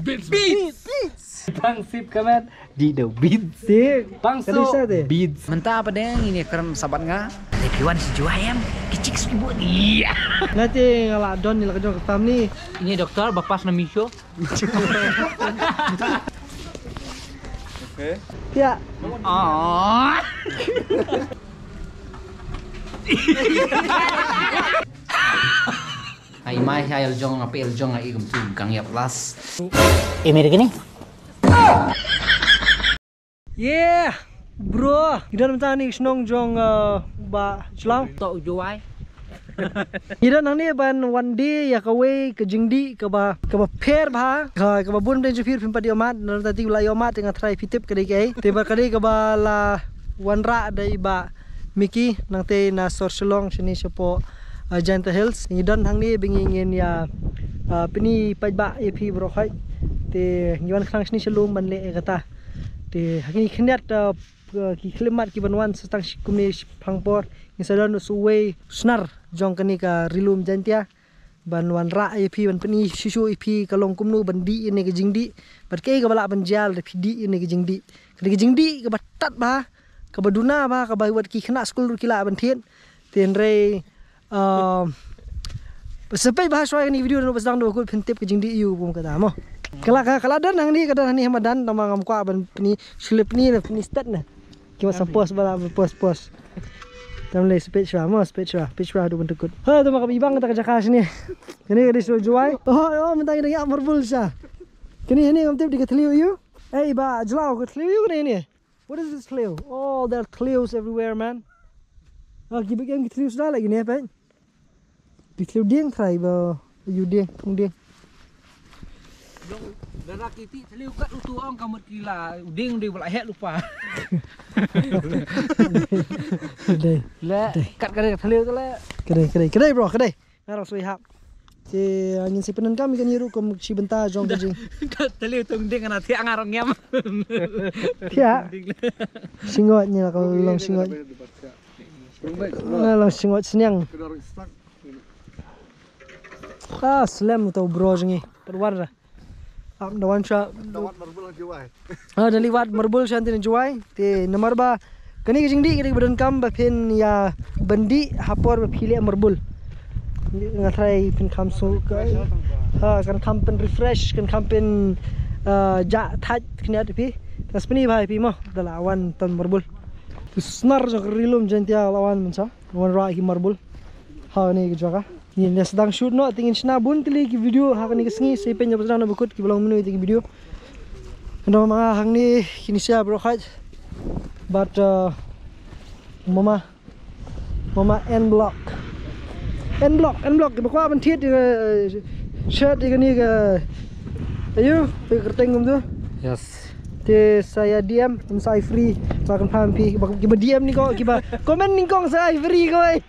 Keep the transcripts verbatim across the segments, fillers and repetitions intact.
Beats. Beats. Beats. Bang sip kamet di do beats. Sip. Bang so beats. Mynta apa deng ini keren sabat nga. Tapi wan si juai em. Kecik si buat. Iya. Nanti ngala don ni la ka jong ka family. Ini doktor bapas na Misho. Okay. Ya. Ah. Ai mai hai el jong ape el jong ai gum tu gang yap las. Ini deh ni. Yeah, bro. Ngi don mynta ni shnong jong, uh, Bah Jlaw. Tok juai. Ngi don hangne ban wan die ïa kawei ka jingdih kaba, kaba pher bha. Ka, kaba bun bneng jong phi phim pat ïohmad, nangta te la ïohmad te nga tharai phi tip ka dei kaei. Te bad ka dei kaba la wanrah da i Bah Mickey nangta na sor Shillong shane shapoh, uh, Jaintia Hills. Ngi don hangne ba ngi ngin ïa, uh, pyni paidbah ïa phi baroh khoit. Te ngi wan khnang shane sha lum ban leh ïa kata. Te ha kine ki khyndiat, uh, ki khyllipmat ki ban wan sa tang shi kumne shi phang por. Ngi sa don sa uwei u snar jong kane ka Ri Lum Jaintia ban wanrah ïa phi, ban pyni shuh shuh ïa phi ka long kumno ban dih ïa kane ka jingdih. Bad kaei kaba lah ban jia lada phi dih ïa kane ka jingdih. Ka dei ka jingdih kaba tad bha, kaba duna bha, kaba wat ki khynnah skul ruh ki lah ban thied. Te hynrei, um, sa peit bha shuwa ïa kane ka video, naba sdang naba kut phin tip ka jingdih ïa u bym kata mo. Ka la, ka, ka la don hangne, ka don hangne ha madan, tangba ngam kwah ban pyni, shu leh pyni na, pyni stet na. Ki wan sa post ba la, post, post. Tam lei sa peit shuwa mo, sa peit shuwa, peit shuwa haduh ban da kut. Ha, tangba kaba ibang kata ka jaka shane. Kane ka dei shnong Jowai. Oh, oh, mynta ngi dang ïa marbul sha. Kane hangne ngam tip dei ka thliew ïa u. Ei, Bah Jlaw, ka thliew ïa u kane hangne. What is this thliew? Oh, there are thliews everywhere, man. Ah, ki bit ki thliew sda lagi ne, peit. Ki thliew dieng trai ba, yu dieng, thung dieng. Dara ki ti thliew kat utu ong ka mut ki la, u dieng u dieng ba la heh lypa. Ka dei. Le, ka dei. Kat ka dei thliew tu le. Ka dei, ka dei, ka dei, bro, ka dei. Nga rang soi hap. Te, ah, ngin sa pyndonkam ïa kane ruh kum shi bynta jong ka jing. Ka thliew thung dieng na thiah nga rang ngiam. Thiah. Shi ngot, ngi la ka long shi ngot. Nga long shi ngot sniang. Ah, slem uto u bro jong ngi. Pat wan ra. Ap da wan sha. Da wad marbul ha Jowai. Ah, da li wad marbul sha tine Jowai. Te namar ba kane ka jingdih ka dei ba donkam ba phin ïa ban dih ha por ba phi leh marbul. Nga tharai phin kham suk ka, ha, kan kham pyn refresh, kan kham pyn, ah, jah thait khyndiat phi. Nga sa pyni bha ïa phi mo, da la wan ton marbul. Te snar jong ka Ri Lum Jaintia la wan mynta. Wanrah ki marbul ha kane ka jaka. Ngin ïa sdang shoot noh, te ngin shna bun tylli ki video ha kane ka sngi. Sa peit, naba sdang naba kut kiba long mynno ïa ki video. Kyndoh ma nga hangne, kine sha baroh khoit. Bad, uh, mama, mama N Block. N Block, N Block, kiba kwah ban thied, uh, shirt ïa kane ka, ayu, ka kyrteng kumtu. Yes. Te sa ïa D M, ym sa ai free, ba confirm phi, ba kiba D M ni ko, kiba comment ni kong sa ai free ko, eh.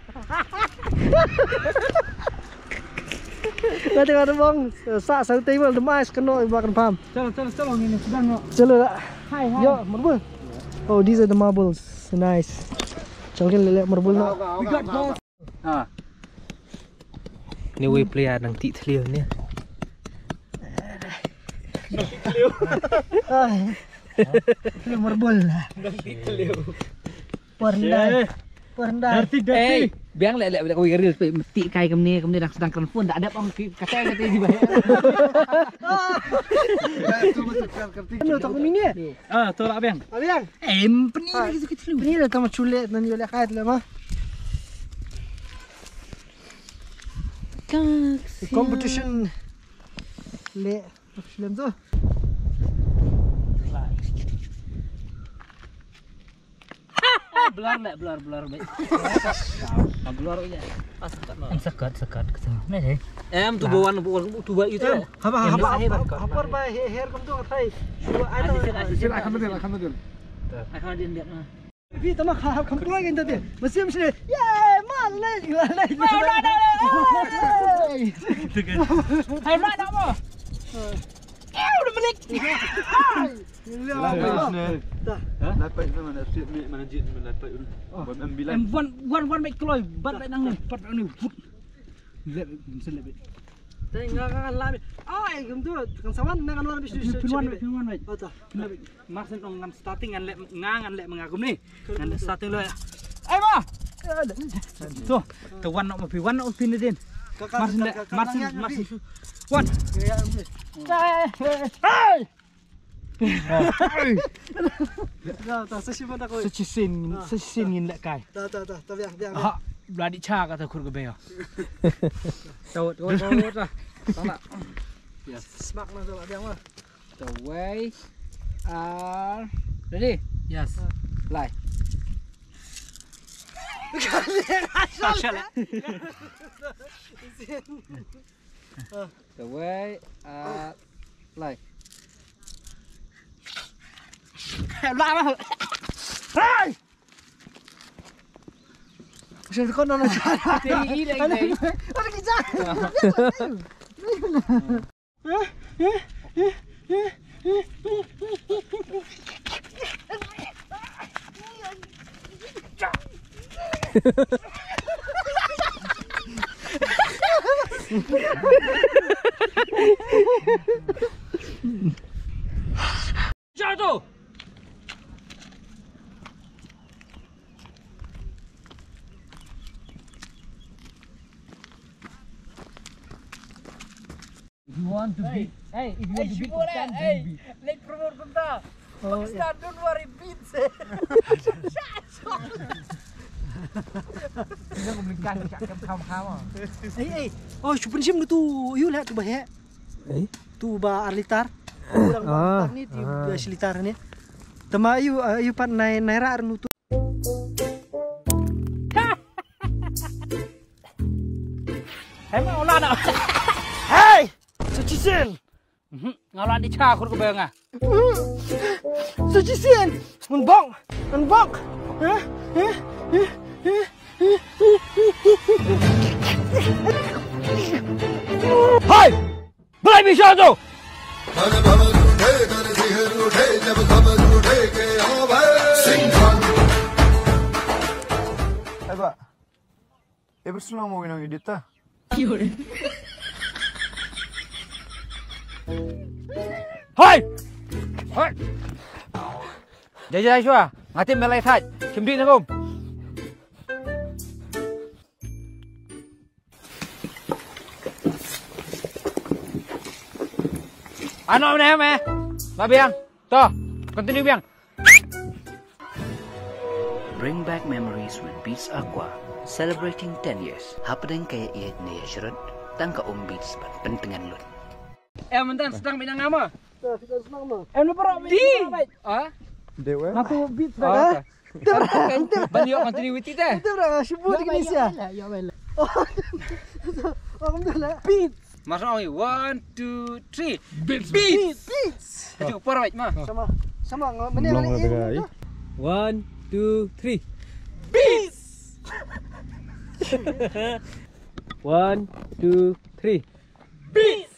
Kata kata bong, sa sa table, the mice kano, ba confirm. Chalo, chalo, chalo, ngin sdang noh. Chalo lah. Hai, hai. Yo, marble. Oh, these are the marbles. Nice. Chalo, kin lele marble noh. We got balls. Ah. Ni wei player nang ti thliew ni. Ai. Thliew marbul lah. Nang ti thliew. Por ndai. Por ndai. Dirty, dirty. Eh, biang leh, leh, leh, wei reel pe, ti kai kamni, kamni dah sedang kren phone, dah ada pang ki, kata, kata di bawah. Anu tak mini. Ah, tu lah biang. Ah, biang. Eh, peni lagi sikit dulu. Peni lah, tama chule, nanti oleh kait lah mah. Competition. Le, film tu. Blur le, blur, blur baik. Blur aja. Pas dekat. Em sekat, sekat ke sini. Ni deh. Em tu bawan, bawan tu baik itu. Haba, haba, haba, haba por ba hair kum tu atai. Sila akan betul, akan betul. Akan dia dia. Phi tama kha hap kham kloi kan tati. Masim sini. Ye, ma le, le. Hai ma dah mo. Eh, udah melik. Lai pait na mana street ni mana jit mana lai pait. Em wan wan wan mai kloi bat lai nang ni bat nang ni. Vut. Lep selep. Tengah kan lah. Ai, kumtu, kan sa wan, ngan wan, bis, bis, phin wan, phin wan, mate. Ata. Phin wan. Mar shen ong ngan starting, ngan leh, nga ngan leh ma nga kumne. Ngan leh starting lo. Ai ma. To, to wan nok ma phi, wan nok ma phi ne din. Mar shen leh, mar shen, mar shen. Wan. Ai. Ta, ta, sa shi ban da ko. Sa shisien, sa shisien ngin leh kai. Ta, ta, ta, ta, biang, biang, biang. Ha, bloody cha kata khur ka beyo. Tawat, tawat, tawat, tawat. Tawat. Yes. Smak na tawat, biang ma. Tawai. Ar. Ready? Yes. Lai. Tawai. Ar. Lai. Lai. Hey! Shen ko na na. Te i leng te. Ada kita. Jatuh. If you want to beat, hey, if you want to beat, Pakistan, hey, beat. Let's promote kumta. Oh, Pakistan, yeah. Don't worry, beat. Hey, hey. Oh, shu pynshim tu, ïoh lah tu bah, eh. Eh? Tu bah ar litar. Kurang bah ar litar ni, tu bah shi litar ni. Tama ïoh, ïoh pat nai, nai ra nu tu. Hey, ma ola na. Hey! Sa shisien. Mhm. Nga la di cha khur ka benga. Sa shisien. Ngan bok. Ngan bok. Hah? Hah? Hah? Hai! Balai bisa tu. Hai, Pak. Eh, bersama mau minum edit ta? Hai! Hai! Jai jai shwa, nga tip me la ïathait, shim dih na kum. Ano ne me? Ba biang. To, continue biang. Bring back memories with Beats Aqua, celebrating ten years. Hapdeng ka ïa ïeit ne ïa shrut, tang ka um Beats bad pyntngen lut. Em, mynta sdang bina nga ma. Em, na parok di. Ah? Dewe. Nga tu Beats. Ah, okay. Ban ïoh continuity te. Te bra, shu bud kine sia. Beats. Mas ong, one, two, three. Beats, beats. Beats. Itu parwait ma. Sama, sama, nga mene mene. One, two, three. Beats. One, two, three. Beats.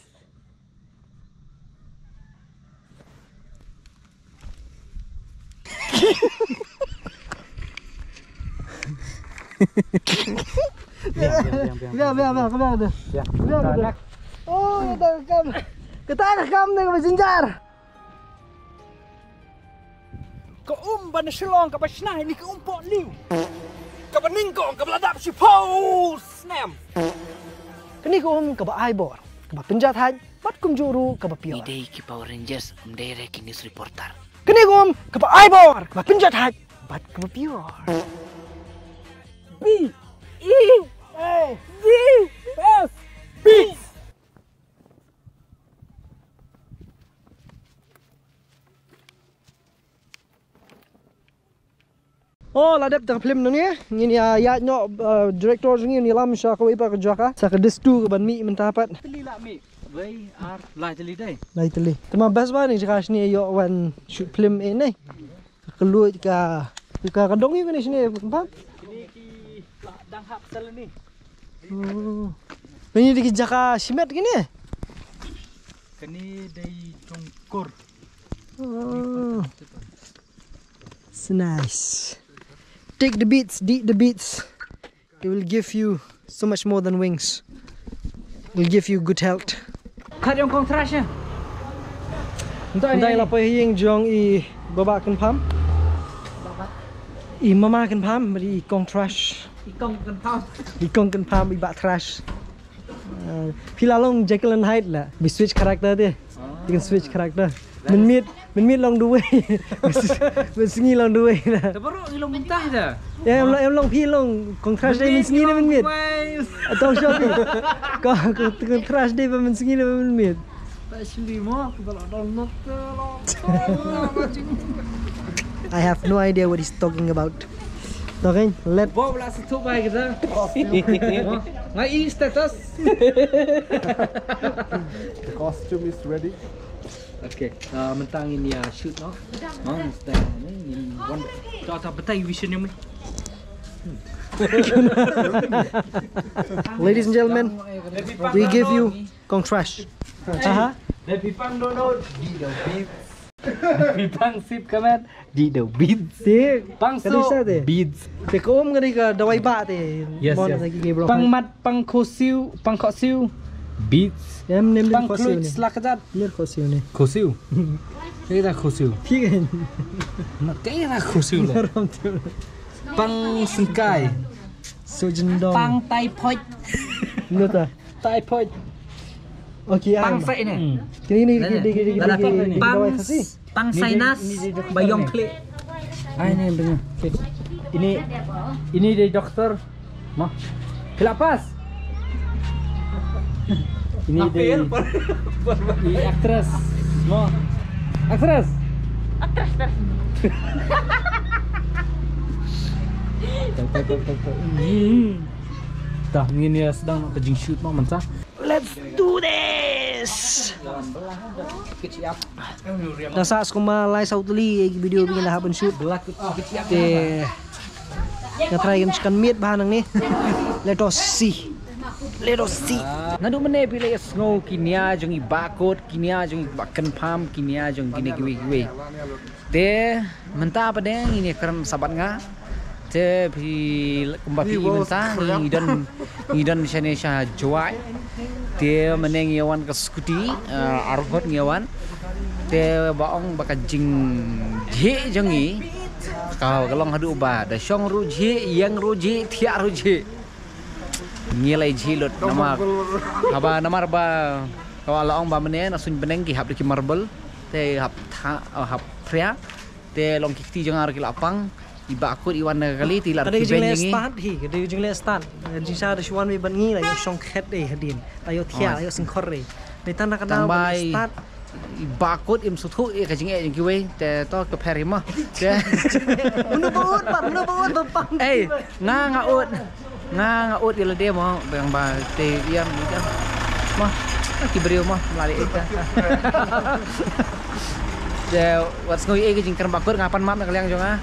Biang, biang, biang, biang. Biang, biang, biang, biang, biang. Biang, biang. Oh, kata rekam. Kata rekam deh, kaba jynjar. Ka um ba na Shillong kaba shna ïa kane ka um poh liw. Kaba nyngkong kaba la dap shiphew snem. Kane ka um kaba ai bor, kaba pynjah thait, bad kumjuh ruh kaba pure. Ngi dei ki Power Rangers, ym dei re ki news reporter. Kane ka um kaba ai bor, kaba pynjah thait, bad kaba pure. B E A D S. Beats. Oh, la dep tang film nang ne. Ngin ïa ïa nyok, uh, director jong ngi, ïalam sha kawei pat ka jaka. Sa ka distu ka ban mih mynta pat. Tylli la mih. Wei ar lai tylli dei. Lai tylli. Te ma best ba ne jaka shane ïoh wan shoot film eh ne. Ka luid ka, ka, ka dong ïa kane shane pat. Kine ki la dang hap sal ni. Oh. Kine dei ki jaka shimet kine. Kine dei jong kur. Oh. It's nice. Take the beats, eat the beats. It will give you so much more than wings. It will give you good health. Hat ïong kong trash ïa. Ntai la poi ha ïing jong i baba Kynpham. I mama Kynpham bad i kong trash. I kong Kynpham. I kong Kynpham i ba trash. Uh, phi la long Jekyll and Hyde la. Bi switch character te. You can switch character. Mynmiet, mynmiet long duwei. Mynsngi long duwei na. Te baroh ngi long mynta da. Ya, em long, em long phi long kong trash dei mynsngi ne mynmiet. Atong sho phi. Kong, kong trash dei ba mynsngi ne mynmiet. Actually mo, kita la download te la. I have no idea what he's talking about. Talking, let. Bob la setu bai kita. Ngai status. The costume is ready. Okay, uh, mynta ngin ïa shoot noh. Noh, mynta ngin wan. Ta ta batai vision ïa me. Ladies and gentlemen, we give you kong trash. Aha. Dei pipang dono di do beats. Pipang sip kamat di do beats. Te pang so beats. Te ka um ka dei ka dawai ba te. Yes, yes. Pang mat, pang khosiu, pang khosiu. Beats. Em nem pang khosiu ne. Slakajat. Ner khosiu ne. Khosiu. Kaei da khosiu. Phi kan. Na kaei da khosiu la. Pang sengkai. Sujendong. Pang typhoid. Nota. Typhoid. Okay, pang sai ne. Kini ni kini kini kini. Pang sinus ba ïong klik. Ai ni dengar. Ini ini dei doktor. Mo. Kelapas. Ini dei ini aktris. Mo. Aktris. Aktris. Dah ngin ïa sedang nak kajing shoot mo mynta. Let's do this. Dah sa skumba lai saw tylli video bad ngi la hap ban shoot. Te nga try kan shu kan miet bha nangne. Let us see. Let us see. Naduh mynne phi la ïa sngew ki nia jong i Bah Kut, ki nia jong i Bah Kynpham, ki nia jong kine kiwei kiwei. Te mynta pat de ngin ïa kren sa bad nga. Te phi kumba phi mynta ngi don ngi don shane sha Jowai. Te mynne ngi wan ka scooty, eh, arngut ngi wan. Te ba ong ba ka jingjhieh jong ngi ka long haduh ba da shong ruh jhieh, ïeng ruh jhieh, thiah ruh jhieh. Ngi la ïa jhieh lut namar haba namar ba ka la ong ba mynne na suiñ bneng ki hap da ki marble. Te hap tha, hap phria. Te long ki kti jong nga ruh ki la pang. I Bah Kut i wan na ka kali te i la. Ka dei ka jingleh stad hi, ka dei ka jingleh stad. Jingshisha da shu wan bad ngi la ïoh shong khet ei hadien. La ïoh thiah, la ïoh sngewkhor ei. Dei tang na ka dang ba i stad. I Bah Kut im sngewthuh ïa ka jingeh jong kiwei te to ka pher hi mo. Te. Mano ba ud, mano ba ud ba pang. Ei, nga nga ud. Nga nga ud ïa lade mo, bang ba te ïa mo. Mo, ki briew mo, mlari ita. Te wat sngew ïa ka jingkren Bah Kut nga pan map na ka liang jong nga.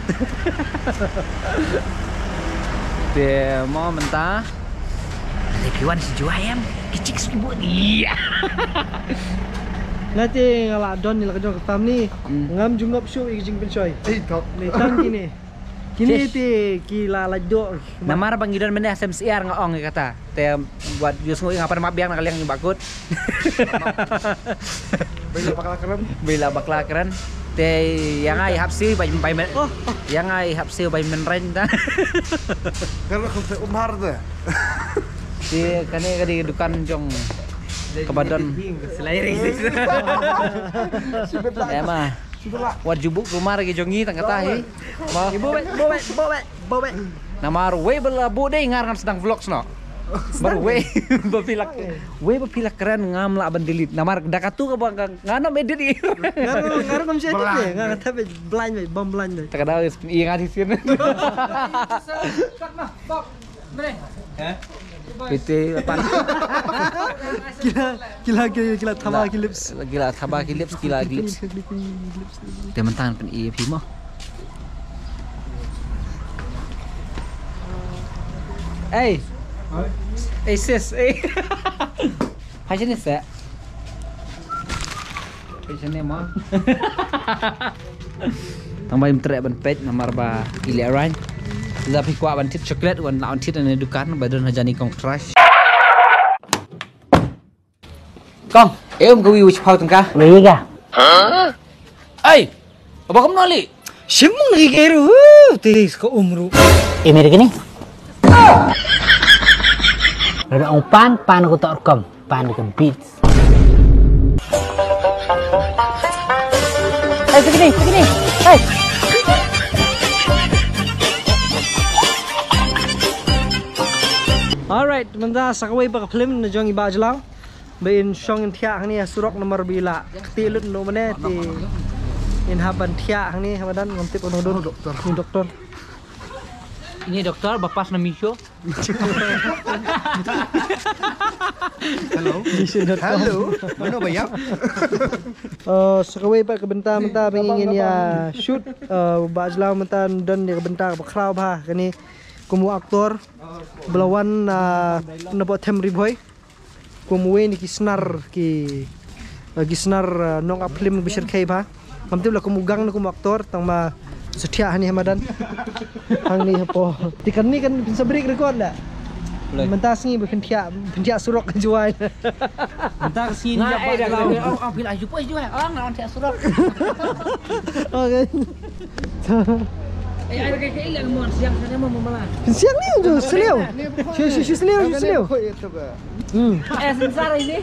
Te mo mynta. Te phi wan sha Jowai em, ki chicks ki bun. Ïa. Nga te nga la don ïa la ka jong ka family. Ngam ju ngop shuh ïa ka jingpynshoi. Ei, top. Ni tang kine. Kine te ki la lait doh. Namar ba ngi don mynne ha Sem Syiar nga ong ïa kata. Te wat ju sngew nga pan map biang na ka liang i Bah Kut. Bela bakla kren. Bela bakla kren. Te ïa nga i hap siew bai bai men. Ïa nga i hap siew bai men ren ta. Kren kham se umhar te. Te kane ka dei dukan jong kaba don. Selai ri. Ema. Wat ju buh rumah lagi jong ngi tang kata hi. Bo be, bo be, bo be, bo be. Namar wei ba la buh dei ngar ngam sdang vlogs noh. Bar wei ba phi la, wei ba phi la kren ngam lah ban delete. Namar da katu kaba nga ngam edit hi. Ngar ngam shu edit ne, nga thep blind be, bom blind be. Ta ka dei ïa nga di sien. Kat mah, Bob. Piti lapan. Kila, kila, kila, kila thaba ki lips. Kila thaba ki lips, kila ki lips. Te mynta pyn-i phi mo. Ei. Ei sis, ei. Hai sini se. Peit shane mo. Tang ba im treh ban peit namar ba i leh rang. Lada phi kwah ban thied chocolate wan lah ban thied na dukan ba don ha jani kong crush. Tong, em ka wi u chipau tengka. Wi ka. Ai, apa kamu nali? Semung lagi keru. Tis ka umru. Emir kini. Ada ong pan, pan ko tak rekam. Pan ko beat. Eh, sini, sini. Hai. Alright, mynta sa kawei pat ka film na jong i Bah Jlaw. Ba in shong in thiah hangne ha surok namar ba i la kti lut no mane te in hap ban thiah hangne ha madan ngam tip ano don. Doktor. Ni doktor. Ni doktor ba pass na Meesho. Hello. Hello. Mano ba ïap? Uh, sa kawei pat ka bynta mynta ba ngin ïa shoot, uh, Bah Jlaw mynta don ïa ka bynta ba khraw bha kane kum u aktor ba la wan, uh, na pdeng Ri Bhoi. Kum uwei na ki snar ki, eh, ki snar, eh, nongap film ba shyrkhei bha. Ngam tip la kum u gang ne kum u aktor tang ma sa thiah hani ha madan. Hangne hapoh. Te kane kan pynsa break record la. Mynta sngi ba pynthiah, pynthiah surok ka Jowai. Mynta ka sngi nga ai da ka ong ong phi la ju poi Jowai ong nga thiah surok. Okay. Eh, ai ka ka ila mon siang sana mo mala. Siang ni ju sliu. Shu shu sliu, shu sliu. Hmm. Eh, sengsara ini.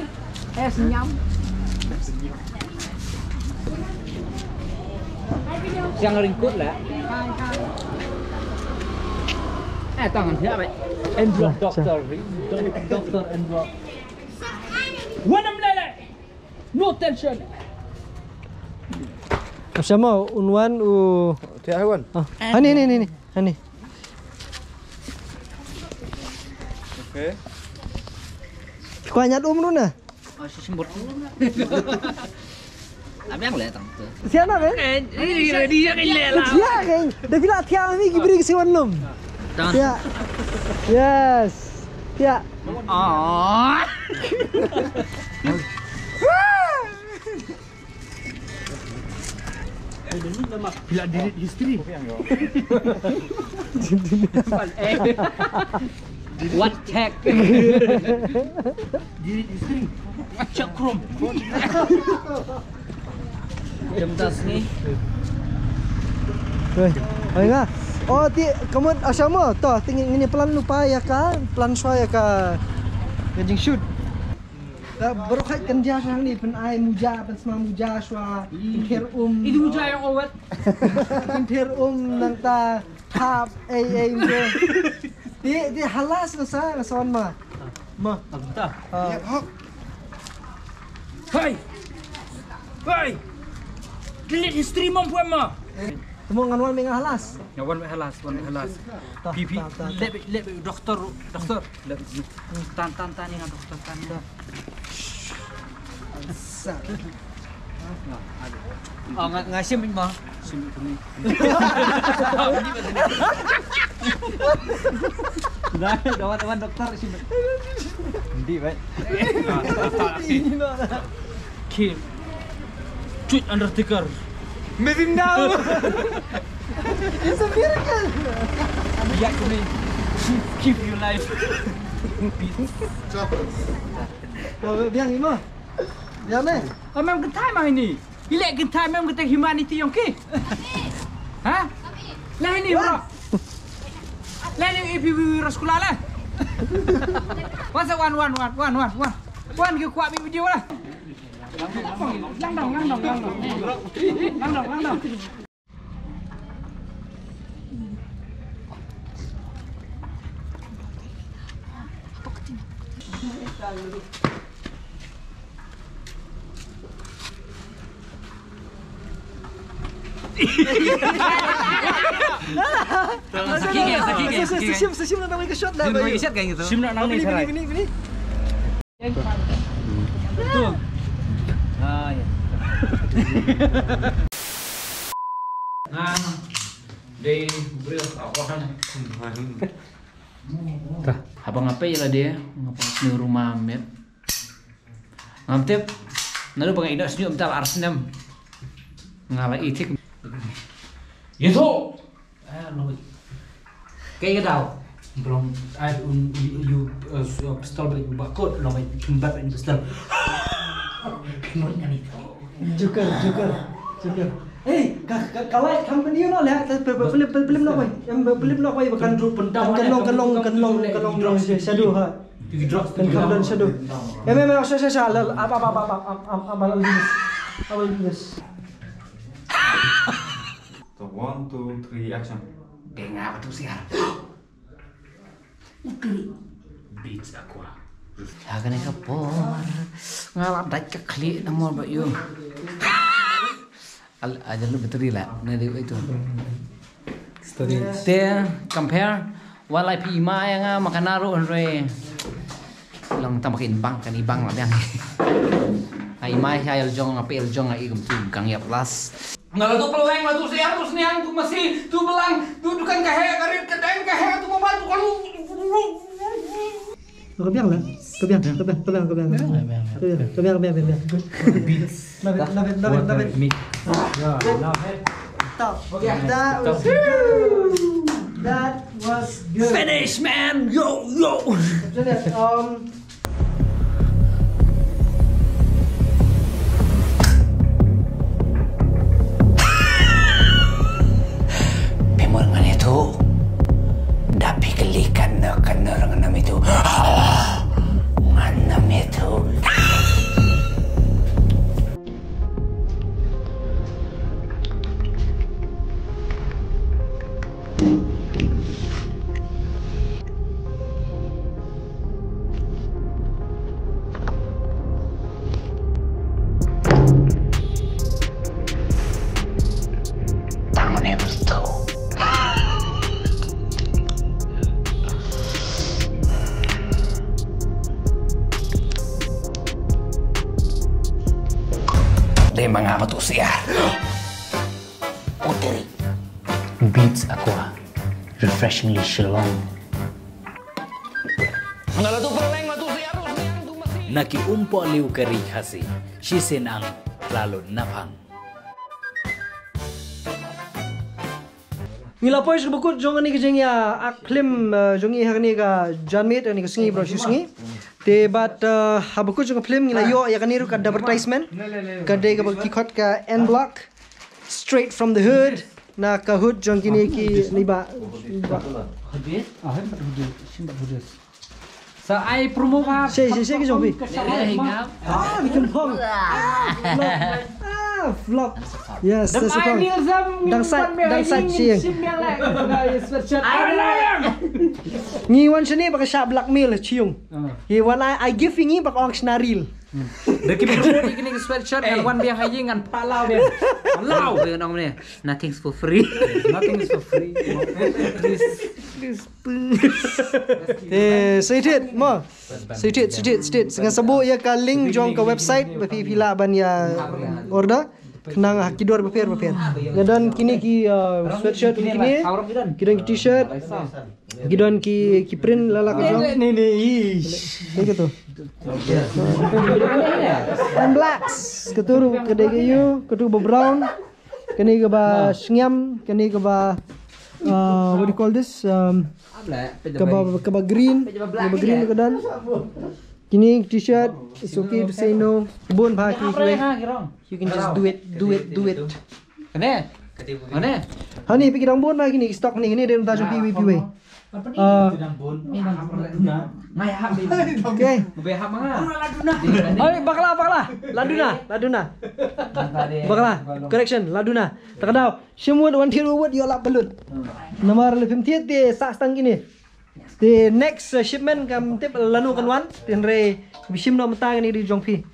Eh, senyum. Siang ringkut lah. Eh, tangan siapa? Endrock doktor. Doktor Endrock. Wana meleleh. No tension. Sama unwan u. Tiak wan. Ah. Hani, hani, hani, hani. Okay. Kau nyat umru na? Oh, si simbur. Abang le tang tu. Siapa kan? Eh, ini ready ya kan le lah. Siapa kan? Dah bila tiap ni gibri ke siwan lum. Tang. Ya. Yes. Ya. Oh. Bila delete history. What tag? Delete history. Check Chrome. Jom tas ni. Weh, ai nga. Oh, ti kamu asama to, tingin ngini plan lupa ya ka, plan swa ya ka, ka jing shoot. Baru khat kan dia sang ni pen ai muja, pen sma muja swa, pen kher um. Itu muja yang awet. Pen kher um nang ta hap, ei, ei, muja. Di, di halas na sa, na sa wan ma. Ma. Agta. Ah. Hai. Hai. Delete history mom puan ma. Temu ngan wan me nga halas. Ngan wan me halas, wan me halas. Pipi, lebe, lebe doktor, doktor. Lebe. Tan, tan, tan ni nga doktor tan ni. Sa. Oh, nga, nga shim ma. Shim ni. Dah, dah wan, dah wan doktor shim. Ndi bai. Kill. Tweet Undertaker. Amazing now. It's a miracle. Yak me. Keep you life. Biang ni ma. Biang ni. Amam kynthai ma ini. Ilek kynthai amam kynthai humanity yong ki. Ha? Lah ini bro. Lah ini ipi wi ras kula lah. Wan sa wan wan wan wan wan wan. Wan ki kwah mi video lah. Langdong, langdong, langdong. Langdong, langdong. Sakit kan, sakit kan, sakit kan. Sim, sim, sim, nak naik shot lah. Sim nak naik shot kan gitu. Sim nak naik shot. Bini, bini, bini. Tu. Ah, ya. Ngan dei briew awan. Tah, haba nga peit ïa lade, nga pang sniew ruma met. Ngam tip. Naduh ba nga ïoh sniew mynta la ar snem. Nga la ïeit. Ïa tu. Ah, no. Kaei ka daw? Ba long ai un ïoh, uh, pistol ba, ba kot long ai pynbat ai pistol. Joker, Joker, Joker. Hey, ka ka ka light company no le, film film film no koi. Em film no koi kan kan long kan long kan long kan long shadow ha. Kan come down shadow. Em em sha sha sha la apa apa apa apa apa apa this. Apa this. So one, two, three, action. Dengar tu siar. Beats Aqua. Ha kane ka por nga la dait ka khlieh na mor ba ïoh. Al ajal lu battery la ne dei itu. Story. Te compare wala phi ma ïa nga ma kana ruh hynrei. Long tang ba kin bang kan i bang la biang. Ai mai ha el jong apa el jong ai kum tu kang ïap las. Nga la tu peleng la tu siar tu sniang tu masi tu belang tu dukan ka he ka rit ka deng ka he tu moban tu kalu. Ka biang la. Ka biang, ka biang, ka biang, ka biang. Ka biang, ka biang, ka biang, ka biang. Love it, love it, love it, love it. Mix. Yeah, love it. Top. Okay. That was good. That was good. Finish, man. Yo, yo. After that, um, Phi mut ngan ïathuh. Da phi kylli katno katno ruh ngan ym ïathuh. Ngan ym ïathuh. Tang ne bestu. Dei ma nga ba tu siar. Puteri. Beats Aqua. Refreshingly Shillong. Na ki umpoh liu ka ri Khasi, shisien ang la lut naphang. Ngi la poi sha ka bakut jong kane ka jingïa ak film, eh, jong ngi ha kane ka janmiet, kane ka sngi baroh shi sngi. Te bad, eh, ha bakut jong ka film ngi la ïoh ïa kane ruh ka advertisement. Ka dei kaba ki khot ka N Block. Straight from the hood. Na ka hood jong kine ki liba. Sa ai promo ba. Shi shi shi ki jong phi. Ah, ki jong phong. Ah, vlog. Ah, vlog. Yes, that's a phong. Dang sait, dang sait shi. Ngi wan shane ba ka shah blackmail shi yung. Ngi wan ai, ai gift ngi ba ka ong shna reel. Da ki promo ni kine ki sweatshirt ngan wan biang ha ïing ngan palaw biang. Palaw. Biang nong ne. Nothing's for free. Nothing is for free. Please. Eh, sweatshirt mo. Sweatshirt, sweatshirt, sweatshirt. Nga sa buh ïa ka link jong ka website ba phi phi lah ban ïa order. Khnang ha ki dor bapher bapher. Nga don kine ki, uh, sweatshirt kine. Ki don ki t-shirt. Ki don ki, ki print la la ka jong. Ni ni. Ni ka tu. And blacks. Ka tu ka dei ka ïu, ka tu ba brown. Kane kaba shngiam, kane kaba, uh, what do you call this? Um, kaba, kaba green, kaba green ka don. Kine t-shirt, it's okay to say no. Bun bha ki. You can just do it, do it, do it. Ane? Ane? Hani phi ki dang bun bha kine, stock ni kine dei ruh ta jong phi phi wei. Ah. Okay. Hai bakla bakla. Laduna, laduna. Bakla. Correction, laduna. Ta ka daw. Shim wut wan thied wut ïoh lap ka lut. Namar lei phim thied te sah stang kine. Te next, uh, shipment kam tip lano kan wan. Te hynrei shim noh mynta kane dei jong phi.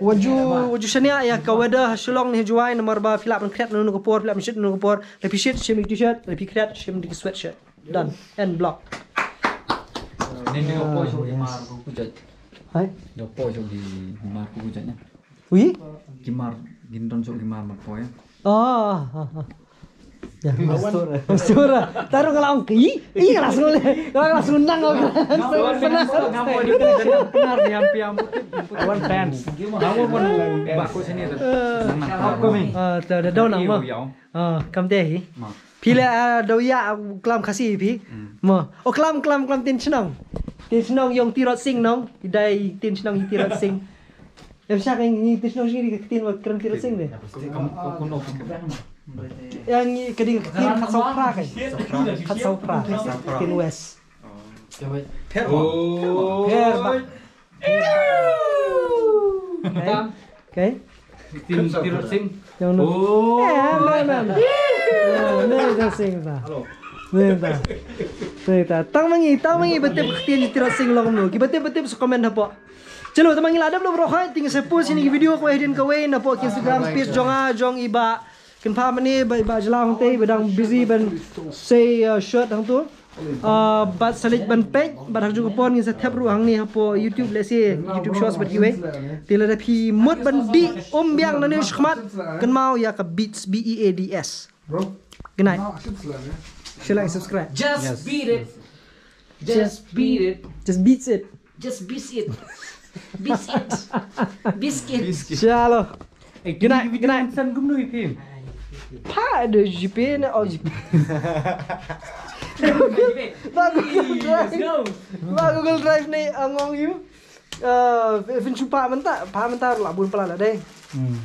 Wat ju, wat ju shaniah ïa ka weather ha Shillong ne ha Jowai namar ba phi lah ban khriat nano ka por, phi lah ban shit nano ka por. Lei phi shit shim ïa ki t-shirt, lei phi khriat shim ïa ki sweatshirt. Done. End vlog. Ni ni ko poi sho ki mar ko kujat. Hai? Ni poi sho ki mar ko kujat ne. Wi? Ki mar, gin don sho ki mar mar poi. Ah, ah, ah. Ya, mastura. Mastura. Taruh kalau ong ki, ih, langsung le. Kalau langsung nang. Langsung senang. One fans. Aku pun bako sini tu. Senang. Ah, dah dah dah nang. Ah, kam dei hi. Phi le, ah, dau ïa, ah, klam Khasi phi. Hmm. Mo. Oh, klam, klam, klam Tin Shnong. Tin Shnong yong Tirot Sing nong. Idai Tin Shnong i Tirot Sing. Em sha ka ngi, ngi tip shnong shnong ka ktien ba kren Tirot Sing de. Ka ngi ka ding ka ktien Khatsawphra ka. Khatsawphra. Ktien West. Pher ba. Pher ba. Okay. Okay. Ktien Tirot Sing. Yang no. Eh, man, man. Eh, ne da sing ta. Ne da. Ne da. Tang mangi, tang mangi ba tip ktien Tirot Sing long no. Ki ba tip ba tip sa comment hapoh. Chalo, tang mangi la dep lo bro khai, ting sa post ïa ki video kawei hadien kawei napoh ki Instagram page jong nga, jong i Bah Kynpha mane, Bah, Bah Jla hangtei, ba dang busy ban sei, uh, shot hangto. Uh, bad sa leit ban peit, bad ha kajuh ka por ngin sa thep ruh hangne hapoh YouTube, lehse YouTube Shorts bad kiwei. Te lada phi mut ban dih um biang nangne shakhmat, kynmaw ïa ka Beats, B E A D S. Bro. Good night. No, I should swear, yeah. Share, like, subscribe. Just beat it. Just beat it. Just beats it. Just beats it. Beats it. Biscuit. Chalo. Eh, good night, good night. San kumno i phim? Pa de jipe na, oh, jipe. Ba Google Drive. Let's go. Ba Google Drive ne, ah, ngong ïa u. Eh, phin shu pa mynta, pa mynta la bun pala la dei. Hmm.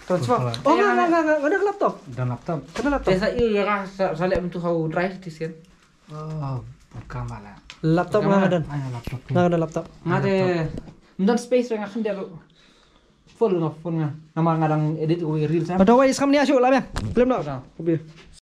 Transfer. Oh, nga, nga, nga, nga, nga da laptop. Da laptop. Ka da laptop. Te sa ïa ka sa, sa leh mynta ha u drive ti sien. Oh, buka mala. Laptop nga nga don. Ah, laptop. Nga nga don laptop. Nga de, nga don space nga khyndiat ruh. Full nga, full nga. Namar nga dang edit wei reels, ah. Pata wei skam nia shu la bia. Film no. Pata. Obi.